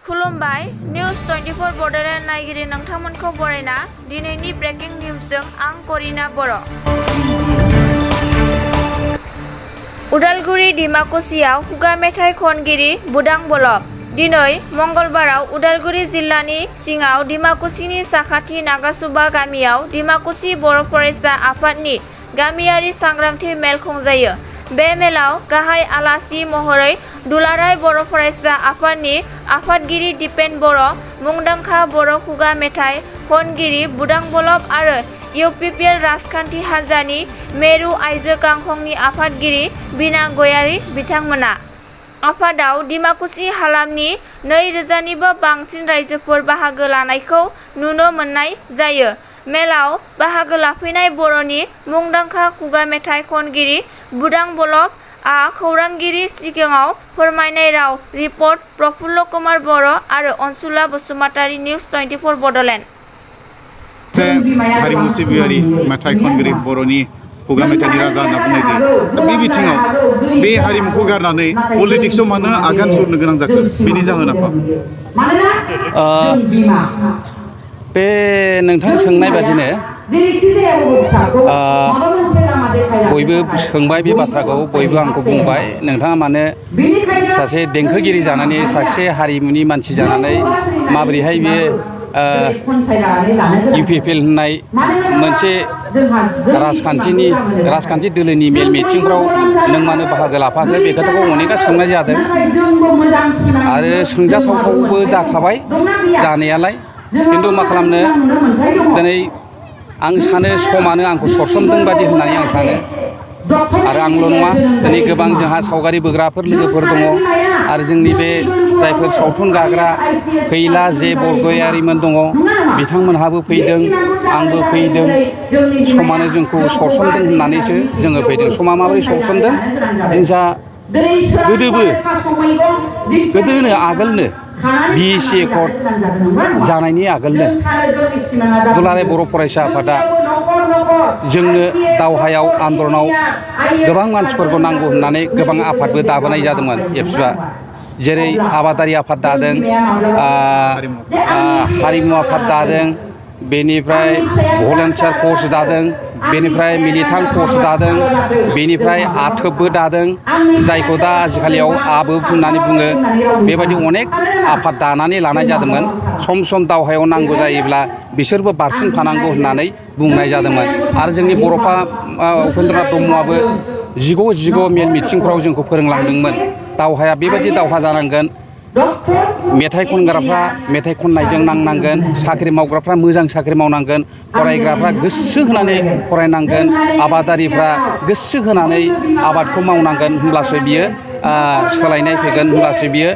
खुलुमबाय निउज 24 बड'लेण्ड नायगिरि नोंथांमोनखौ बरायना दिनैनि ब्रेकिं निउजजों आं करिना बर'। उदालगुरि डिमाकुसियाव खुगा मेथाइ खनगिरि बुदां बलब। दिनै मंगलबाराव उदालगुरि जिल्लानि सिङाव डिमाकुसिनि साखाथि नागासुबा गामियाव डिमाकुसि बर' फरायसा आफादनि गामियारि सांग्रांथि मेल खुंजायो। बे मेलाव गाहाय आलासि महरै दुलाराय बर' फरायसा आफादनि आफादगिरि दिपेन बर', मुंदांखा बर' खुगा मेथाइ खनगिरि बुदां बलब आरो इउपिपिएल राजखान्थि हान्जानि मेरु आइजो गांखंनि आफादगिरि बिना गयारी बिथांमोना। आफादाव डिमाकुसि हालामनि 2000निबो बांसिन रायजोफोर बाहागो लानायखौ नुनो मोननाय जायो। मेलाव बाहागो लाफैनाय बर'नि मुंदांखा खुगा मेथाइ खनगिरि बुदां बलब आ खौरांगिरि सिगाङाव फोरमायनाय राव रिपर्ट प्रफुल्ल कुमार बर' आरो अनसुला बसुमतारी निउज 24 बड'लेण्ड। हारिमु सिबियारि मेथाइ खनगिरि बर'नि खुगा मेथाइनि राजा होनना बुंनाय जायो। दा बे बिथिङाव बे हारिमुखौ गारनानै पलिटिक्सआव मानो आगान सुरनो गोनां जाखो बेनि जाहोना मा? बे नोंथां सोंनाय बादिनो बयबो सोंबाय बे बाथ्राखौ, बयबो आंखौ बुंबाय नोंथाङा मानो सासे देंखोगिरि जानानै सासे हारिमुनि मानसि जानानै माबोरैहाय बेयो इउपिपिएल होननाय मोनसे राजखान्थि दोलोनि मेल मिथिंफ्राव नों मानो बाहागो लाफाखो, बे खोथाखौ अनेकआ सोंनाय जादों आरो सोंजाथावथावबो जाखाबाय जानायालाय। खिन्थु मा खालामनो, दिनै आं सानो समानो आंखौ सरसोमदों बादि होननानै आं सानो। आरो आंल' नङा, दिनै गोबां जोंहा सावगारि बोग्राफोर लोगोफोर दङ आरो जोंनि बे जायफोर सावथुन गाग्रा फैला जे बरगयारिमोन दङ, बिथांमोनहाबो फैदों, आंबो फैदों। समानो जोंखौ सरसोमदों होननानैसो जोङो फैदों। समा माबोरै सरसोमदों, जोंहा गोदोनो आगोलनो बिएसि एकर्ड जानायनि आगोलनो दुलाराय बर' फरायसा आफादा जोंनो दावहायाव आन्दलनाव गोबां मानसिफोरखौ नांगौ होननानै गोबां आफादबो दाबोनाय जादोंमोन। एबसुआ जेरै आबादारि आफाद दादों, हारिमु आफाद दादों, बेनिफ्राय भलेन्टियार फर्स दादों, बेनिफ्राय मिलिटान्ट फर्स दादों, बेनिफ्राय आथोबबो दादों, जायखौ दा आजिखालियाव आबो होननानै बुङो। बेबायदि अनेक आफाद दानानै लानाय जादोंमोन। सम सम दावहायाव नांगौ जायोब्ला बिसोरबो बारसिनफानांगौ होननानै बुंनाय जादोंमोन। आरो जोंनि बर'फा उपेन्द्रनाथ ब्रह्मआबो जिगु मेल मिथिंफ्राव जोंखौ फोरोंलांदोंमोन। दावहाया बेबायदि दावहा जानांगोन, मेथाइ खनग्राफ्रा मेथाइ खननायजों नांनांगोन, साख्रि मावग्राफ्रा मोजां साख्रि मावनांगोन, फरायग्राफ्रा गोसो होनानै फरायनांगोन, आबादारिफ्रा गोसो होनानै आबादखौ मावनांगोन। होमब्लासो बियो सोलायनाय फैगोन, होमब्लासो बियो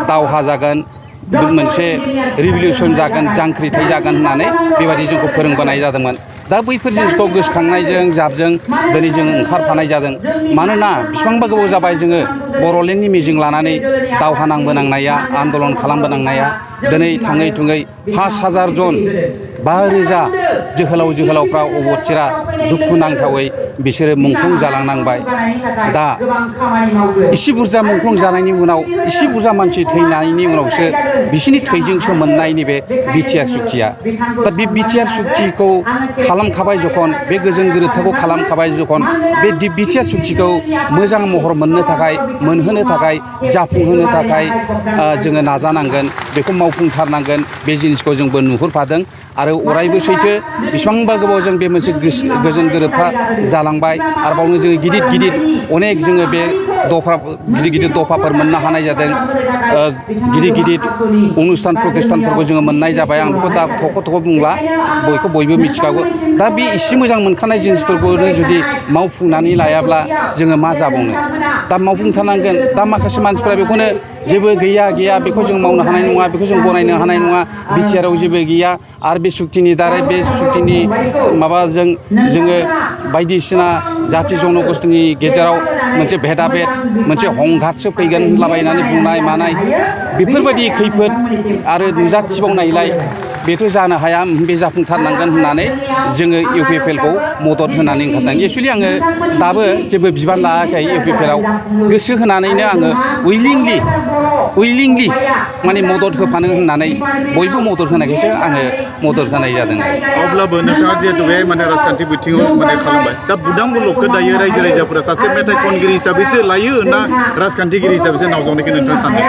दावहा जागोन, मोनसे रिभलिउसन जागोन, जांख्रिथाय जागोन होननानै बेबायदि जोंखौ फोरोंबोनाय जादोंमोन। दा बैफोर जिनिसखौ गोसोखांनायजों जाबजों दिनै जों ओंखारफानाय जादों। मानोना बेसेबांबा गोबाव जाबाय जोङो बर'लेण्डनि मिजिं लानानै दावहा नांबोनांनाया, आन्दलन खालामबोनांनाया। दिनै थाङै थुङै 5,000 जन 5,000 जोहोलावफ्रा अबथिरा दुखु नांथावै बिसोरो मुंख्लं जालांनांबाय। दा इसे बुरजा मुंख्लं जानायनि उनाव, इसे बुरजा मानसि थैनायनि उनावसो बिसोरनि थैजोंसो मोननाय नैबे बिटिआर सुक्तिया। दा बे बिटिआर सुक्तिखौ खालामखाबाय जखन, बे गोजोन गोरोबथाखौ खालामखाबाय जखन, बे बिटिआर सुक्तिखौ मोजां महर मोननो थाखाय, मोनहोनो थाखाय, जाफुंहोनो थाखाय जोङो नाजानांगोन, बेखौ मावफुंथारनांगोन। बे जिनिसखौ जोंबो नुहुरफादों आरो अरायबो सैथो। बेसेबांबा गोबाव जों बे मोनसे गोजोन गोरोबथा जालांबाय। आरो बावनो जोङो गिदिर अनेक जोङो बे गिदिर दफाफोर मोननो हानाय जादों। गिदिर अनुस्थान प्रतिष्ठानफोरखौ जोङो मोननाय जाबाय। आं बेखौ दा थख' बुंला, बयबो मिथिखागौ। दा बे एसे मोजां मोनखानाय जिनिसफोरखौनो जुदि मावफुंनानै लायाब्ला जोङो मा जाबावनो। दा मावफुंथारनांगोन। दा माखासे मानसिफ्रा बेखौनो जेबो गैया बेखौ जों मावनो हानाय नङा, बेखौ जों गनायनो हानाय नङा, बिटिआरआव जेबो गैया। आरो बे सुक्तिनि दारै, बे सुक्तिनि माबाजों जोङो बायदिसिना जाथि जनगोष्ठीनि गेजेराव मोनसे भेदाभेद, मोनसे हंघातसो फैगोन होनलाबायनानै बुंनाय मानाय, बेफोरबायदि खैफोद आरो नुजाथिबावनायलाय बेथ' जानो हाया बे जाफुंथारनांगोन होननानै जोङो इउपिपिएलखौ मदद होनानै ओंखारदों एक्सुवेलि आङो दाबो जेबो बिबान लायाखै इउपिपिएलाव गोसो होनानैनो आङो उइलिंलि माने मदद होफानो होननानै बयबो मदद होनायखायसो आङो मदद होनाय जादों अब्लाबो नोंथाङा जिहेतु बे माने राजखान्थि बिथिङाव माने खालामबाय दा बुदां बलकखौ दायो रायजो राजाफोरा सासे मेथाइ खनगिरि हिसाबैसो लायो ना राजखान्थिगिरि हिसाबैसो नावजावनायखौ नोंथाङा सानो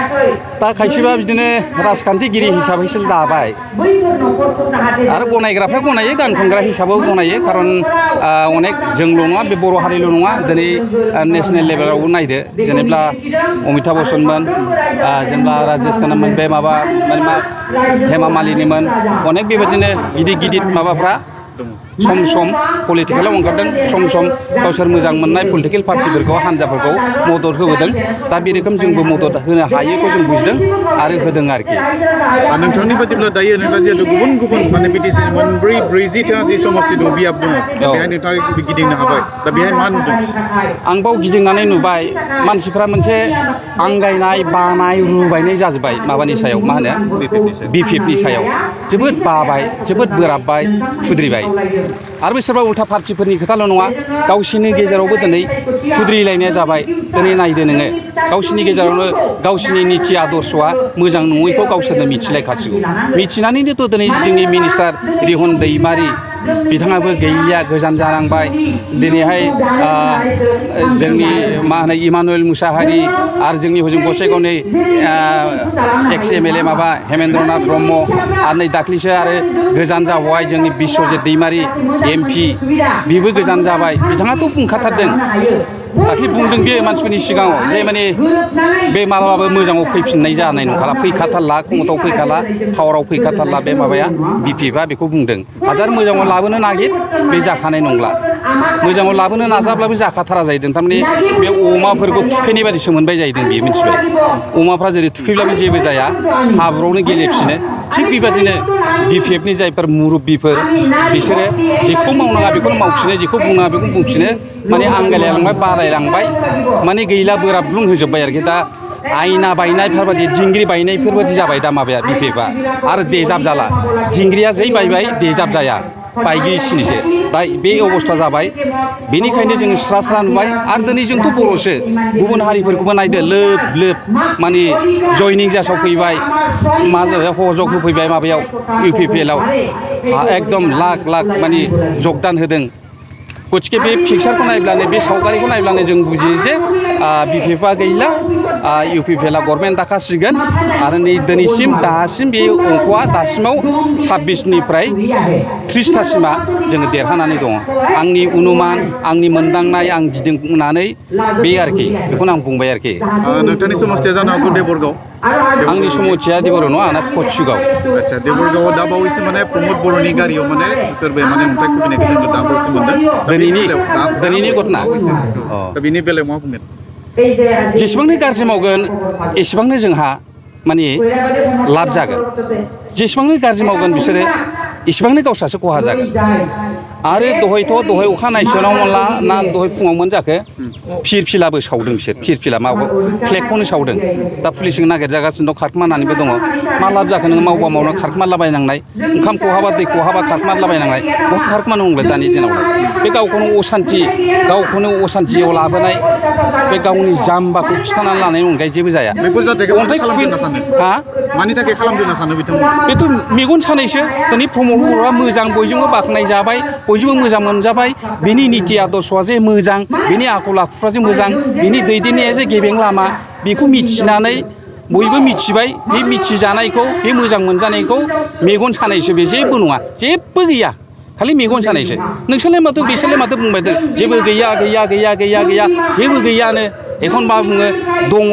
दा खायसेबा बिदिनो राजखान्थिगिरि हिसाबैसो लाबाय आरो गनायग्राफ्रा गनायो गान खनग्रा हिसाबाव गनायो खारन अनेक जोंल' नङा बे बर' हारिल' नङा दिनै नेसनेल लेभेलावबो नायदो जेनेबा अमिताभ बच्चनमोन जेनेबा राजेश खान्नामोन बे माबा हेमा मालिनीमोन अनेक बेबायदिनो गिदिर माबाफ्रा सम सम पलिटिकेलाव ओंखारदों सम गावसोर मोजां मोननाय पलिटिकेल पार्टिफोरखौ हान्जाफोरखौ मदद होबोदों दा बे रोखोम जोंबो मदद होनो हायोखौ जों बुजिदों आरो होदों आरोखि नोंथांनि बादिब्ला दायो नोंथाङा जिहेतु गुबुन माने बिटिसि मोनब्रै 40टा जि समस्ति दं बियाब दङ बेहाय नोंथाङा गिदिंनो हाबाय दा बेहाय मा नुदों आं बाव गिदिंनानै नुबाय मानसिफ्रा मोनसे आंगायनाय बानाय रुबायनाय जाजोब्बाय माबानि सायाव मा होनो बिपिएफनि सायाव जोबोद बाबाय जोबोद बोराबबाय खुद्रिबाय आरो बे सोरबा उल्था पार्टिफोरनि खोथाल' नङा गावसिनि गेजेरावबो दिनै खुद्रिलायनाया जाबाय दिनै नायदो नोङो गावसिनि गेजेरावनो गावसिनि निथि आदर्शआ मोजां नङैखौ गावसोरनो मिथिलायखासिगौ मिथिनानैनोथ' दिनै जोंनि मिनिस्टार रिहन दैमारि बिथाङाबो गैलिया गोजान जानांबाय दिनैहाय जोंनि मा होनो इमानुएल मुसाहारि आरो जोंनि हजों गसाइगावनि एक्स एमएलए माबा हेमेन्द्रनाथ ब्रह्म आरो नै दाख्लैसो आरो गोजान जाबावबाय जोंनि बिश्वजित दैमारि एमपि बेबो गोजान जाबाय बिथाङाथ' बुंखाथारदों दाख्लै बुंदों बे मानसिफोरनि सिगाङाव जे माने बे मालाबाबो मोजाङाव फैफिननाय जानाय नंखाला फैखाथारला खुंथाव फैखाला पावाराव फैखाथारला बे माबाया बिपिएफआ बेखौ बुंदों हाजार मोजाङाव लाबोनो नागिर बे जाखानाय नंला मोजाङाव लाबोनो नाजाब्लाबो जाखाथारा जाहैदों थारमाने बे अमाफोरखौ थुखैनाय बादिसो मोनबाय जाहैदों बेयो मिथिबाय अमाफ्रा जेरै थुखैब्लाबो जेबो जाया हाब्रुआवनो गेलेफिनो थिग बेबादिनो बिपिएफनि जायफोर मुरब्बिफोर बिसोरो जेखौ मावनाङा बेखौनो मावफिनो जेखौ बुंनाङा बेखौनो बुंफिनो माने आंगायलायलांबाय बारायलांबाय माने गैला बोराबग्लुं होजोब्बाय आरोखि दा आयना बायनायफोरबायदि दिंग्रि बायनायफोरबायदि जाबाय दा माबाया बिपिएफआ आरो देजाब जाला दिंग्रिया जै बायबाय देजाब जाया बायगिसिनिसो दा बे अबस्था जाबाय बेनिखायनो जोङो स्रा नुबाय आरो दिनै जोंथ' बर'सो गुबुन हारिफोरखौबो नायदो लोब माने जयनिं जासाव फैबाय मा हजक होफैबाय माबायाव इउपिपिएलआव एकदम लाख माने जगदान होदों गथिखे बे पिक्सारखौ नायब्लानो बे सावगारिखौ नायब्लानो जों बुजियो जे बिपिएफआ गैला इउपिपिएलआ गभर्नमेन्ट दाखासिगोन आरो नै दिनैसिम दासिम बे अंकआ दासिमाव 26निफ्राय 30थासिमा जोङो देरहानानै दङ आंनि अनुमान आंनि मोनदांनाय आं गिदिंनानै बे आरोखि बेखौनो आं बुंबाय आरोखि नोंथांनि समस्तिया जानो हागौ देबरगाव आंनि समस्तिया देबरगाव नङा आंना कचुगाव आदसा देबरगावआव दा बावैसो माने प्रमद बर'नि गारियाव माने सोरबाया माने अन्थाइ खुबैनायखौ जोङो दा बावैसो मोनदों दिनैनि घटना दा बेनि बेलायाव मा बुंगोन जेसेबांनो गाज्रि मावगोन एसेबांनो जोंहा माने लाब जागोन जेसेबांनो गाज्रि मावगोन बिसोरो एसेबांनो गावस्रासो खहा जागोन आरो दहाय अखा नायसोनाव मोनला ना दहाय फुङाव मोनजाखो फिरफिलाबो सावदों बिसोर फिरफिला मावो फ्लेगखौनो सावदों दा पुलिसजों नागिरजागासिनो दं खारखोमानानैबो दङ मा लाब जाखो नोङो मावनो खारखोमालाबायनांनाय ओंखाम खहाबा दै खहाबा खारखोमालाबायनांनाय बहा खारखोमानो नंलाय दानि दिनावलाय बे गावखौनो असान्थियाव लाबोनाय बे गावनि जाम्बाखौ खिथानानै लानायनि अनगायै जेबो जाया बेफोर जाथायखौ मानि थाखाय खालामदों होनना सानो बिथांमोना बेथ' मेगन सानायसो दिनै प्रमद बर'आ मोजां बयजोंबो बाख्नाय जाबाय बयजोंबो मोजां मोनजाबाय बिनि निति आदर्शआ जे मोजां बिनि आखल आखुफ्रा जे मोजां बिनि दैदेननाया जे गेबें लामा बेखौ मिथिनानै बयबो मिथिबाय बे मिथिजानायखौ बे मोजां मोनजानायखौ मेगन सानायसो बे जेबो नङा जेबो गैया खालि मेगन सानायसो नोंसोरलाय माथो बिसोरलाय माथो बुंबाय जेबो गैया जेबो गैयानो एखनबा बुङो दङ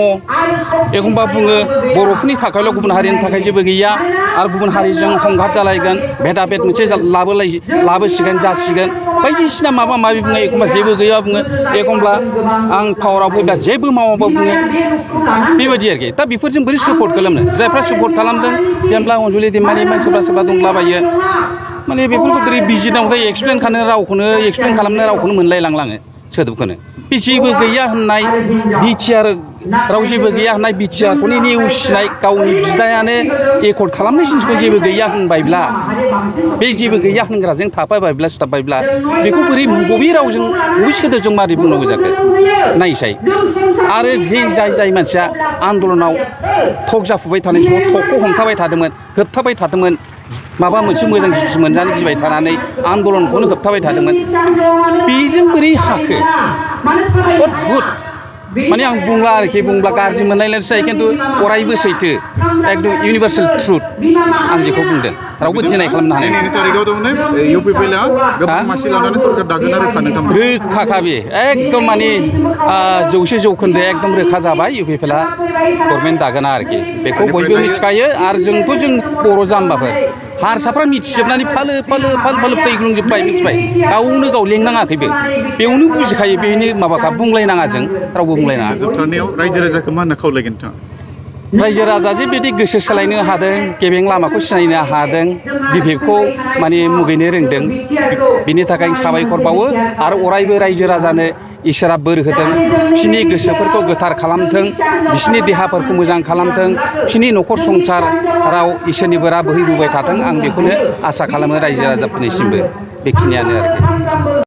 एखनबा बुङो बर'फोरनि थाखायल' गुबुन हारिनि थाखाय जेबो गैया आरो गुबुन हारिजों संघात जालायगोन भेदाभेद मोनसे लाबोसिगोन जासिगोन बायदिसिना माबा माबि बुङो एखनबा जेबो गैया बुङो एखनब्ला आं पावाराव फैब्ला जेबो मावाबा बुङो बेबायदि आरोखि दा बेफोरजों बोरै सापर्ट खालामनो जायफ्रा सापर्ट खालामदों जेनेबा अनजुलि दैमारि सोरबा दंलाबायो माने बेफोरखौ बोरै बिजिरनांगौ जायो एक्सप्लेन खालामनो रावखौनो मोनलायलांलाङो सोदोबखौनो बे जेबो गैया होननाय बिटिआर राव जेबो गैया होननाय बिटिआरखौनो नेवसिनाय गावनि बिदायानो एकर्ड खालामनाय जिनिसखौ जेबो गैया होनबायब्ला बे जेबो गैया होनग्राजों थाफाबायब्ला सिथाबबायब्ला बेखौ बोरै बबे रावजों बबे सोदोबजों मारै बुंनांगौ जाखो नायसाय आरो जाय मानसिया आन्दलनाव थक जाफुबाय थानाय समाव थकखौ हमथाबाय थादोंमोन होबथाबाय थादोंमोन माबा मोनसे मोजां जिनिस मोनजानो गिबाय थानानै आन्दलनखौनो होबथाबाय थादोंमोन बेजों बोरै हाखो अद्भुत माने आं बुंला आरोखि बुंब्ला गाज्रि मोनलायलायसो जायो खिन्थु अरायबो सैथो एकदम इउनिभार्सेल ट्रुथ आं जेखौ बुंदों रावबो दिनाय खालामनो हानाय दिनैनि तारिखाव थारमाने इउपिपिएलआ गोबां मासि लानानै सरकार दागोन आरो रोखा नोंथां रोखाखा बे एकदम माने 100% एकदम रोखा जाबाय इउपिपिएलआ गभर्नमेन्ट दागोना आरोखि बेखौ बयबो मिथिखायो आरो जोंथ' जों बर' जाम्बाफोर हारसाफ्रा मिथिजोबनानै फालो फैग्लुंजोब्बाय मिथिबाय गावनो गाव लेंनाङाखैबो बेयावनो बुजिखायो बेनि माबाखा बुंलायनाङा जों रावबो बुंलायनाङा जोबथारनायाव रायजो राजाखौ मा होनना खावलायगोन नोंथाङा रायजो राजा जे बिदि गोसो सोलायनो हादों गेबें लामाखौ सिनायनो हादों बिबेकखौ माने मुगैनो रोंदों बिनि थाखाय साबायखर बावो आरो अरायबो रायजो राजानो इसोरा बोर होदों बिसोरनि गोसोफोरखौ गोथार खालामथों बिसोरनि देहाफोरखौ मोजां खालामथों बिसोरनि न'खर संसाराव इसोरनि बोरा बोहैबोबाय थाथों आं बेखौनो आसा खालामो रायजो राजाफोरनिसिमबो बेखिनियानो आरोखि